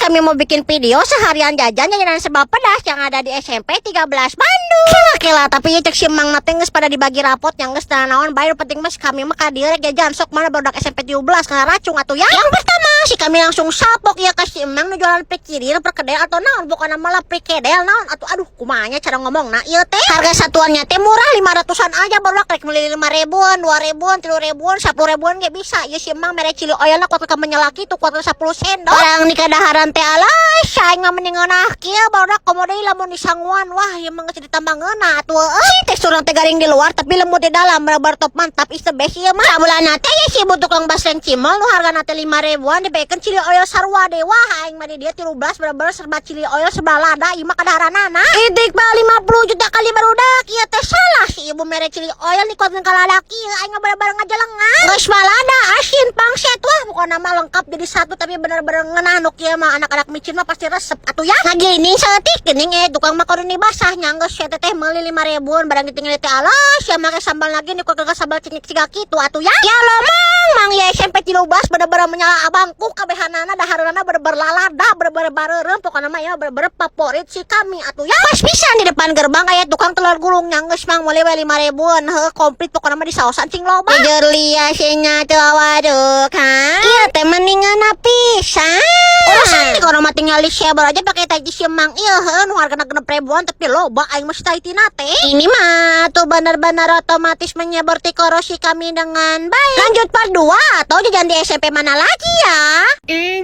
kami mau bikin video seharian jajan jajanan serba pedas yang ada di SMP 13 Bandung. Oke lah, tapi ya cek si Mang na teh geus pada dibagi rapot yang geus naon bae, penting mah kami mah ka dieu rek jajan. Sok mana barudak SMP 17 racung atuh ya. Yang pertama si kami langsung sapok ya ka si Emang nu jualan pikirir perkedel atau naon, pokoknya malah perkedel naon atau aduh, kumaha nya cara ngomong. Nah, ieu teh harga satuannya teh murah, 500-an aja barudak. Rek meuli 5 ribuan, 2 ribuan, 3 ribuan, 10 ribuan ge bisa. Ieu si Emang mere chili oil na kuat ka menyelaki tuh kuat 10 sendok. Barang di kadaharan teh, alah, saing mah mending ngeunah kieu barudak, komo deui lamun disanguan. Wah, ieu mah geus ditambah ngeunah atuh euy. Teksturna teh garing di luar tapi lembut di dalam, bener-bener top mantap, is the best ieu mah. Sabeulana teh ya si ibu tukang basreng cimol nu hargana teh 5 ribuan dibekeun chili oil sarua deui. Wah, aing mah di dieu 13 bener-bener serba chili oil, serba lada ieu mah kadaharanana. Itik mah 50 juta kali barudak, ieu teh salah si ibu mere chili oil dikuatkeun ka lada kieu, aing mah bener-bener ngajelengan. Geus balada asin pangset, wah, pokokna mah lengkap jadi satu, tapi bener-bener ngeunah nu kieu mah, anak-anak micin mah pasti resep atuh ya. Ngageuning saeutik geuning tukang makaroni basah nya, geus eta teh meuli 5 ribuan. Barang ditinggal teh, alas ya, make sambal lagi nih kuat sambal cengek siga kitu atuh ya. Ya lo mang mang ya SMP 13 bener-bener menyala abangku kabehanana, dahareunana bener-bener lalada, bener-bener bareureum, pokokna mah ya bener-bener favorit si kami atuh ya. Pas pisan di depan gerbang aya tukang telur gulung nya, geus mang meuli we 5 ribuan, heuh, komplit pokokna mah, disaosan cing loba. Jelia sinya tuh, waduh kan ieu teh mendingan pisan. Urusan di kono mah tinggal di share aja pakai tai si mang ieu, heuh, nu hargana 6 ribuan tapi loba, aing mah tai tina teh. Ini mah tuh bener-bener otomatis menyebar korosi kami dengan baik. Lanjut part 2 atau jajan di SMP mana lagi ya?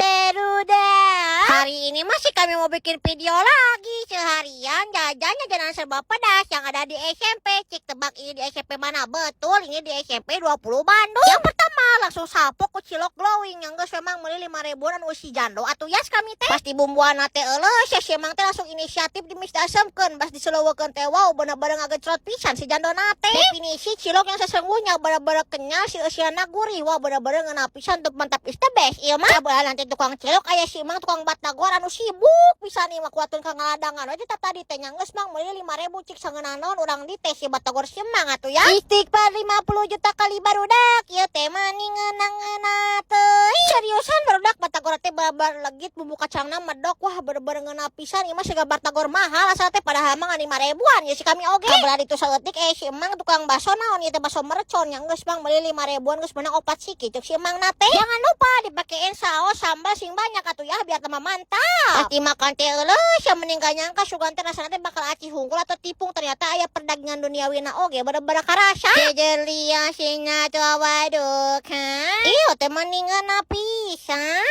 Barudak. Hari ini masih kami mau bikin video lagi seharian jajan jajanan serba pedas yang ada di SMP. Cik tebak ini di SMP mana? Betul, ini di SMP 20 Bandung. Yang pertama langsung sapok ku cilok glowing yang geus memang meuli 5 ribuan anu eusi jando atuh ya kami teh. Pasti bumbuan teh eueuh sia, si emang teh langsung inisiatif di asemkeun, pas diseleuwekeun teh, wow, bener-bener ngagecrot pisan si jando teh. Definisi cilok yang sesungguhnya, bener-bener kenyal, si eusiana gurih. Wah, bener-bener ngeunah pisan tuh, mantap, is the best ieu mah. Sabelah nanti tukang cilok aya si emang tukang batagor anu sibuk pisan ieu mah, kuatkeun ka ngaladangan aja tah tadi teh nya. Geus mang meuli 5000, cik sangeunah naon urang di teh si batagor si emang atuh ya. Istighfar 50 juta kali barudak, ieu teh mah ngeunah-ngeunah teuing. Seriusan barudak, batagor teh babar legit, bumbu kacangna medok. Wah, bener-bener ngeunah pisan ieu mah, siga batagor mahal asal teh, padahal mah ngan 5 ribuan ya si kami oge. Kabelah itu saeutik si emang tukang bakso naon ieu teh, bakso mercon yang geus mang meuli 5 ribuan, geus menang opat siki cek si emang na teh. Jangan lupa dipakein saus sambal sing banyak atuh ya, biar tambah mantap. Pasti makan teh eueuh sia, mending gak nyangka sugan teh rasana teh bakal aci hungkul atau tipung, ternyata aya perdagangan duniawi na oge, bener-bener karasa. Jejelia singa tuh, waduh kan iyo teh mendingan pisan.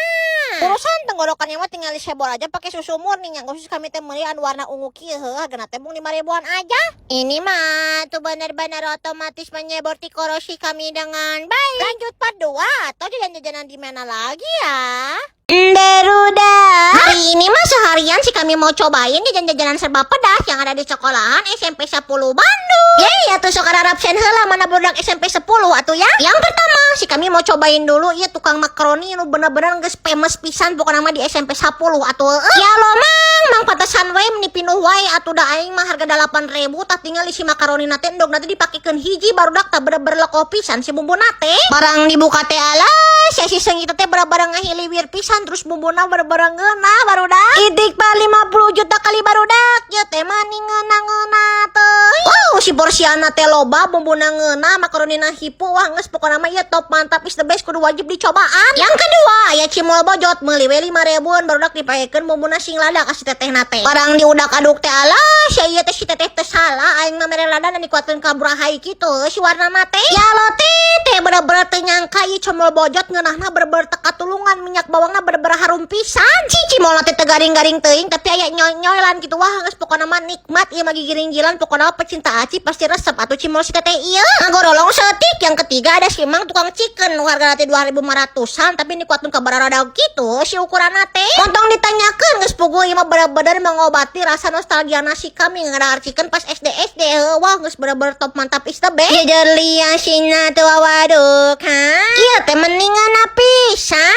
Urusan tenggorokannya mah tinggal disebor aja pakai susu murni yang khusus kami teh meuli anu warna ungu kieu, heuh, hargana teh mung 5 ribuan aja. Ini mah tuh benar-benar otomatis menyebor korosi kami dengan baik. Lanjut part 2 atau jajan-jajanan di mana lagi ya? Barudak. Hari ini mah seharian sih kami mau cobain jajan-jajanan serba pedas yang ada di sekolahan SMP 10 Bandung. Ya ya tuh, sok absen heula mana budak SMP 10 atuh ya. Yang pertama si kami mau cobain dulu ya tukang makaroni nu bener-bener geus famous pisan pokokna mah di SMP 10 atuh. Ya lo mang mang pantesan we meni pinuh wae atuh, da aing mah harga 8000 tah tinggal isi makaroni na teh, endog nanti dipakekeun hiji barudak tah, bener-bener lekoh pisan si bumbu teh. Barang dibuka teh, alah sia, si seungit teh bener-bener ngahiliwir pisan, terus bumbuna bener-bener ngeunah barudak. Idik pa 50 juta kali barudak, ieu teh mah ngeunah-ngeunah teh. Wow, si porsiana teh loba, bumbuna ngeunah, makaronina hipu. Wah, geus pokona mah ieu top mantap, is the best, kudu wajib dicobaan. Yang kedua aya cimol bojot meuli we 5 ribuan barudak, dipakekeun bumbuna sing lada ka si teteh na teh. Barang diudak aduk teh, alah sia, ieu teh si teteh teh salah, aing mah mere lada dan dikuatkeun ka burahay kitu si warna teh. Ya lo teh teh bener-bener teu nyangka ieu cimol bojot ngeunahna bener-bener teka tulungan, minyak bawangna bener-bener harum pisan. Si cimol teh teu garing-garing teuing tapi aya nyoy-nyoylan gitu. Wah, geus pokona mah nikmat ieu mah, gigiring-gilan, pokona mah pecinta aci pasti resep atuh cimol si teteh ieu. Ngagorolong saeutik, yang ketiga ada si mang tukang chicken nu hargana teh 2500-an tapi dikuatkeun ka bararadag gitu si ukuranna teh. Montong ditanyakeun geus puguh ieu mah bener-bener mengobati rasa nostalgia nasi kami ngadahar chicken pas SD SD. Wah, geus bener-bener top mantap, is the best. Jejelia sina tuh, waduh kan ieu teh mendingan pisan.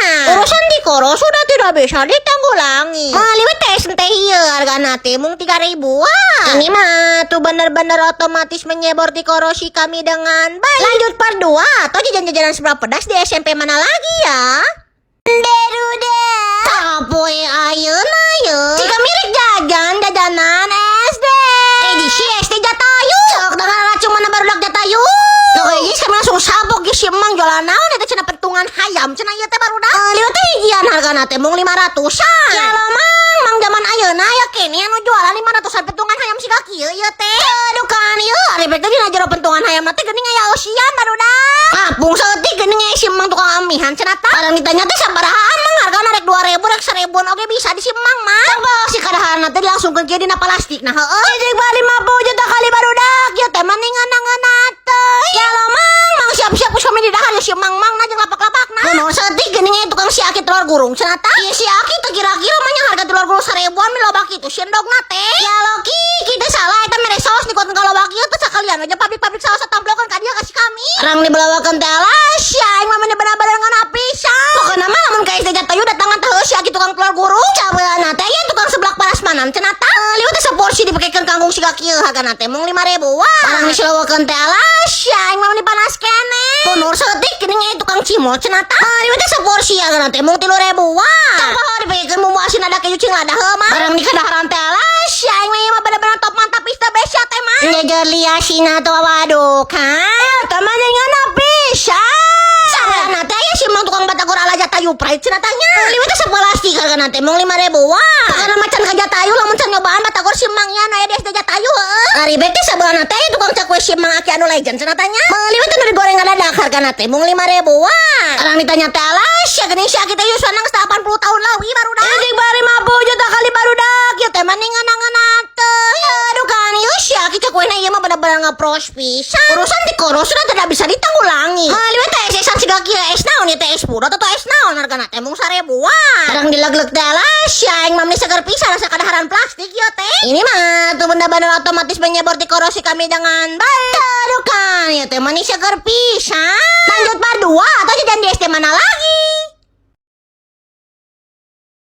Urusan di koro sudah tidak bisa ditanggulangi. Meuli we teh teh ieu hargana teh mung 3000. Wah, ini mah tuh bener-bener otomatis menyebor di korosi kami dengan baik. Lanjut part 2 atau jajan-jajanan seberapa pedas di SMP mana lagi ya? Barudak. Sapoe jualan naon eta cenah? Pentungan hayam cenah ieu teh, barudak. Liwet teh hijian hargana teh mung 500-an. Ya lo, Mang, Mang, zaman ayeuna aya keneh anu jualan 500-an pentungan hayam siga kieu ieu teh? Aduh kan ieu ari teh dina jero pentungan hayam teh geuning aya eusian, barudak. Ngapung saeutik geuning aya si Mang tukang amihan cenah tah. Barang ditanya teh sabaraha, Mang, hargana? Rek 2000, rek 1000-an oge bisa di si Mang mah. Coba si kadaharna teh dilangsungkeun kieu dina plastik nah heueuh. Hiji 50 juta kali, barudak. Ieu teh mah ngeunah teh. Ya lo, Mang, Mang, siap-siap geus kami di dahar ya si Mang Mang na jeung lapak-lapakna. Kunaon saeutik geuning aya tukang si Aki telur gurung cenah tah. Ieu si Aki teh kira-kira mah nya harga telur gurung 1000-an mah loba kitu si endogna teh. Ya lo ki, kita salah eta mere saos dikuatkeun ka loba kieu teh sakalian aja pabrik-pabrik saos tamplokeun ka dieu kasih kami. Arang dibelawakeun teh alas ya aing mah bener-bener ngeunah pisan. Pokona mah lamun ka SD Jatayu datangan teh si Aki tukang telur gurung. Cabeana teh aya tukang seblak parasmanan cenah tah. Liwet teh saporsi dipakekeun kangkung siga kieu hargana teh mung 5000 wah. Barang disilawakeun teh alas ya aing mah panas keneh. Punur saeutik geuning aya tukang cimol cenah tah. Liwet teh saporsi hargana teh mung 3000 wah. Coba dipakekeun bumbu asin ada keju cing lada heuh mah. Barang dikadaharan teh alas ya aing mah bener-bener top mantap is the best ya teh mah. Ngejer lia sina tuh waduh kan. Teh mah ngeunah pisan. Sabarana teh aya si Mang tukang batagor ala Jatayu Pride cenah tanya. Liwet teh sapolastik hargana teh mung 5000 wah. Karena macan ka Jatayu lamun can nyobaan batagor si Mang nya aya di SD Jatayu heueuh. Ari bek teh sabeulana teh tukang cakwe si Mang Aki anu legend cenah tanya. Liwet teh nu digoreng ngadadak hargana teh mung 5000 wah. Orang ditanya teh alas ya geuning si Aki teh yuswana geus 80 tahun leuwih, barudak. Ini bari 50 juta kali, barudak. Ieu teh mah ngeunah teh. Aduh kan ieu si Aki cakwena ieu mah bener-bener ngepros pisan. Urusan dikoros sudah tidak bisa ditanggulangi. Ha liwet teh es-esan siga kieu, es naon ieu teh, es pudot atau es naon, hargana teh mung 1000 wah. Kadang dilegleg teh alas ya aing mah meni seger pisan rasa kadaharan plastik ieu teh. Ini mah tuh benda-benda otomatis menyebor dikorosi kami dengan baik. Aduh kan ieu teh manis seger pisan. Lanjut part 2.